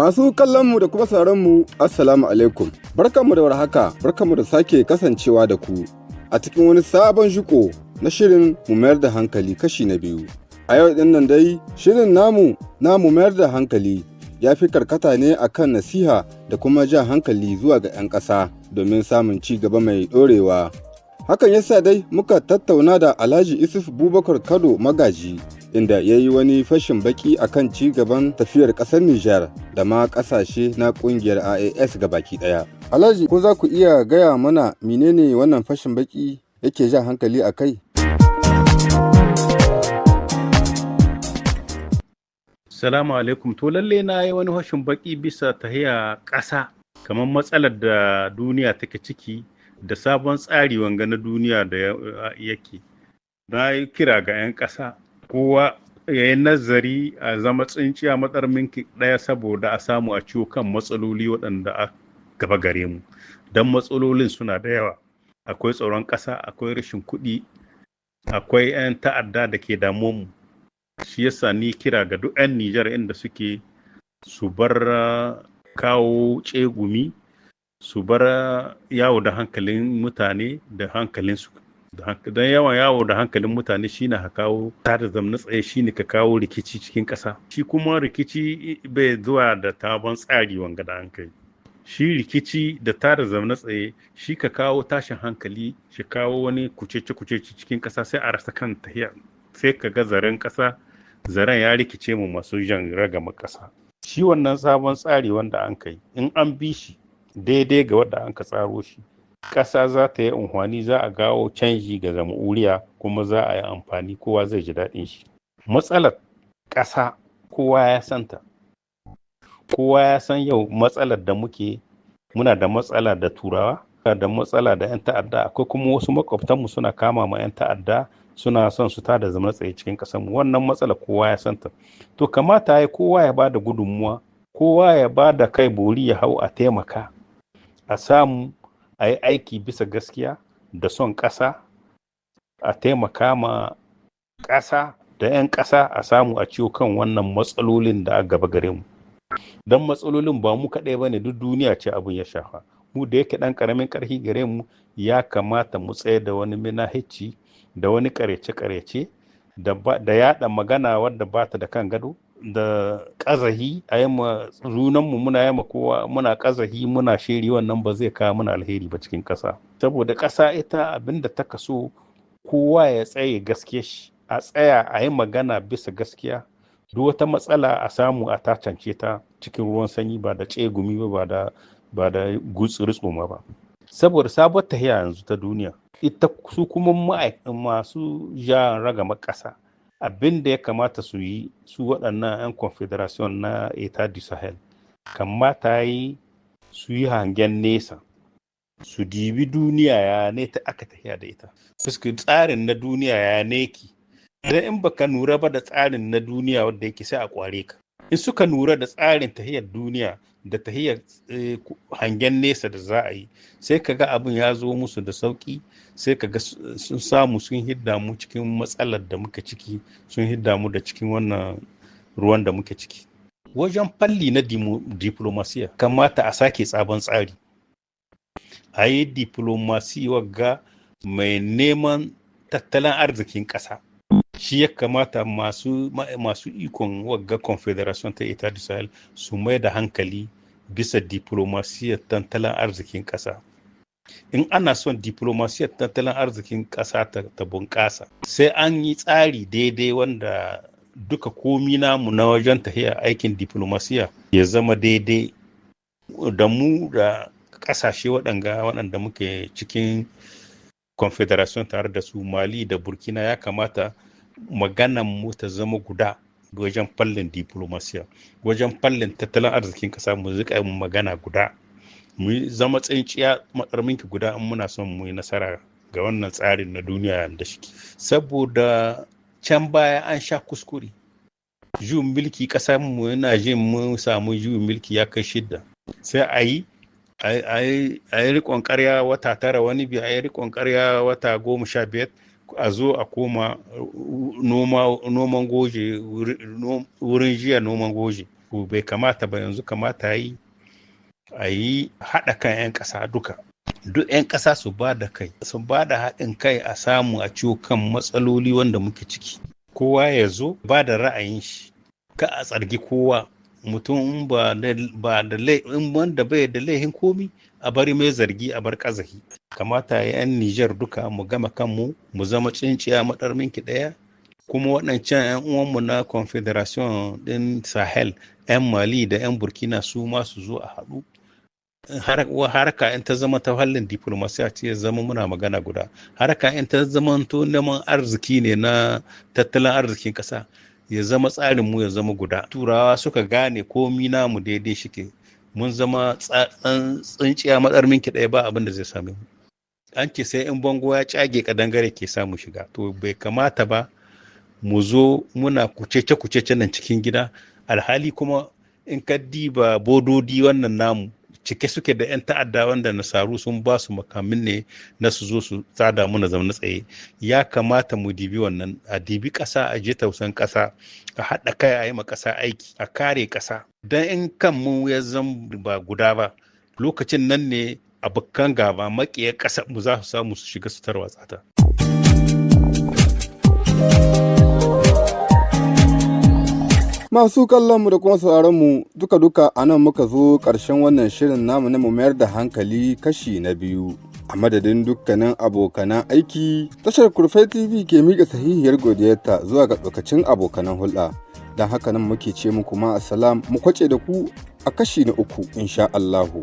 Masu kallonmu da kuma sauranmu, Assalamu alaikum. Barkanmu da warhaka, barkanmu da sake kasancewa da ku a cikin wani sabon jiko na shirin Mu Mayar da Hankali kashi na biyu. A yau din nan dai, shirin namu na Mu Mayar da Hankali ya fi karkata ne akan nasiha da kuma jan hankali zuwa ga 'yan ƙasa domin samun ci gaba mai ɗorewa. Hakan yasa dai muka tattauna da Alhaji Isuf Bubakar Kado Magaji, inda ya yi wani fashin baki akan ci gaban tafiyar ƙasar Nijar da ma ƙasashe na ƙungiyar IAS baki ɗaya. Alhaji, ko za ku iya gaya mana menene wannan fashin baki yake jan hankali a kai? Salamu alaikum. To, lalle na yi wani fashin baki bisa tahiya ƙasa, kamar matsalar da duniya take ciki da sabon tsari wanga na duniya da yake. Na yi kira ga 'yan ƙasa, kowa ya yi nazari a zama tsinciya maɗaurinki ɗaya saboda a samu a ciwo kan matsaloli waɗanda a gaba gare mu. Don matsalolin suna da yawa. Akwai tsaron ƙasa, akwai rashin kuɗi, akwai 'yan ta'adda da ke mu. Shi yasa ni kira ga duk 'yan Nijar inda suke, su bar kawo tsegumi, su bar yawo da hankalin mutane da hankalinsu. Don yawan yawo da hankalin mutane shine ka kawo tada zamna tsaye, shine ka kawo rikici cikin ƙasa. Shi kuma rikici bai zuwa da sabon tsari wanga da hankali. Shi rikici da tada zamna tsaye shi ka kawo tashin hankali, shi kawo wani kucece-kucece cikin ƙasa, sai a rasa kan tahiya. Sai ka ga zaren ƙasa, zaren ya rikice mu masu jan ragama ƙasa. Shi wannan sabon tsari wanda an kai, in an bi shi daidai ga wanda an ka tsaro shi, ƙasa za ta yi amfani, za a gawo canji ga jamhuriya, kuma za a yi amfani, kowa zai ji daɗin shi. Matsalar ƙasa kowa ya santa. Kowa ya san yau matsalar da muke, muna da matsala da Turawa, da matsala da 'yan ta'adda, akwai kuma wasu makwabtanmu suna kama ma 'yan ta'adda, suna son su tada zama tsaye cikin ƙasarmu. Wannan matsala kowa ya santa. To, kamata ya kowa ya ba da gudunmuwa, kowa ya ba da kai bori ya hau, a taimaka a samu a yi aiki bisa gaskiya da son ƙasa, a taimaka ma ƙasa da 'yan ƙasa, a samu a ciwo kan wannan matsalolin da a gaba gare mu. Don matsalolin ba mu kaɗai ba ne, duk duniya ce abin ya shafa. Mu da yake ɗan ƙaramin ƙarfi gare mu, ya kamata mu tsaye da wani minahici da wani ƙarece-ƙarece da yaɗa magana wadda ba ta da kan gado da ƙazahi a yi ma junanmu, muna yi ma kowa, muna ƙazahi, muna shiri. Wannan ba zai kawo muna alheri ba cikin ƙasa, saboda ƙasa ita abinda ta kaso, kowa ya tsaye gaskiya shi, a tsaya a yi magana bisa gaskiya. Duk wata matsala a samu a tacance ta cikin ruwan sanyi, ba da tsegumi ba, ba da gutsuri tsoma ba, saboda sabuwar tahiya yanzu ta duniya ita su kuma masu jan ragama ƙasa, abin da ya kamata su yi, su waɗannan 'yan Confederation na Etat du Sahel, kamata yi su yi hangen nesa, su dibi duniya ya ne ta aka tafiya da ita, fuskar tsarin na duniya ya ne ki. Idan in baka nura ba da tsarin na duniya wanda yake, sai a kware ka. In suka nura da tsarin tahiyar duniya da tahiyar hangen nesa da za a yi, sai ka ga abin ya zo musu da sauki, sai ka ga sun samu sun hidda mu cikin matsalar da muke ciki, sun hidda mu da cikin wannan ruwan da muke ciki. Wajen falli na diplomasiya, kamata a sake sabon tsari, a yi diplomasi wagga mai neman tattalin arzikin ƙasa. Shi ya kamata masu ikon wagga Confederation ta Etat du Sahel su mai da hankali bisa diplomasiyar tattalin arzikin ƙasa. In ana son diplomasiyar tattalin arzikin ƙasa ta bunƙasa, sai an yi tsari daidai wanda duka komi namu na wajen tafiya aikin diplomasiya ya zama daidai da mu da ƙasashe waɗanga waɗanda muke cikin Confederation tare da su, Mali da Burkina. Ya kamata maganan mu ta zama guda wajen fallin diplomasiya, wajen fallin tattalin arzikin kasa, mu zika mu magana guda, mu zama tsinciya matsarminki guda, in muna son mu yi nasara ga wannan tsarin na duniya da shi. Saboda can baya an sha kuskure juyin mulki, kasar mu yana jin mun samu juyin mulki ya kai shidda, sai a yi a yi rikon karya wata 9, wani bi a yi rikon karya wata 15, a zo a koma noman goje, wurin jiya noman goje. Ko bai kamata ba, yanzu kamata yi a yi haɗa kan 'yan ƙasa duka. Duk 'yan ƙasa su ba da kai, su ba da haɗin kai a samu a ciwo kan matsaloli wanda muke ciki. Kowa ya zo ba da ra'ayin shi, ka a tsargi kowa. Mutum ba da in wanda bai da laihin komi a bari mai zargi, a bar kazahi. Kamata ya 'yan Nijar duka mu gama kanmu, mu zama cinciya maɗarminki ɗaya. Kuma waɗancan 'yan uwanmu na Confederation ɗin Sahel, 'yan Mali da 'yan Burkina, su ma su zo a haɗu. Harka in ta zama ta hallin diplomasiya ce, ya zama muna magana guda. Harka in ta zama to neman arziki ne na tattalin arzikin ƙasa, ya zama tsarin mu ya zama guda. Turawa suka gane komi namu daidai shike, mun zama tsinciya matsar minki ɗaya, ba abin da zai same mu. An ce sai in bango ya cage kadangare ke samu shiga. To bai kamata ba mu zo muna kucece kucece nan cikin gida, alhali kuma in ka diba bododi wannan namu cike suke da 'yan ta'adda wanda nasaru sun ba su makamin ne na su zo su tsada muna zaune tsaye. Ya kamata mu dibi wannan, a dibi ƙasa, a je tausan ƙasa, a haɗa kai, a yi ma ƙasa aiki, a kare ƙasa. Don in kan mu ya zan ba guda ba, lokacin nan ne abokan gaba, maƙiya ƙasa mu, za su samu su shiga su tarwatsa ta. Masu kallonmu da kuma sauraronmu duka-duka, a nan muka zo ƙarshen wannan shirin namu na Mu Mayar da Hankali kashi na biyu. A madadin dukkanin abokanan aiki, tashar Kurfai TV ke miƙa sahihiyar godiyarta zuwa ga ɗaukacin abokanan hulɗa. Don haka nan muke ce muku ma salam, mu kwace da ku a kashi na uku insha Allahu.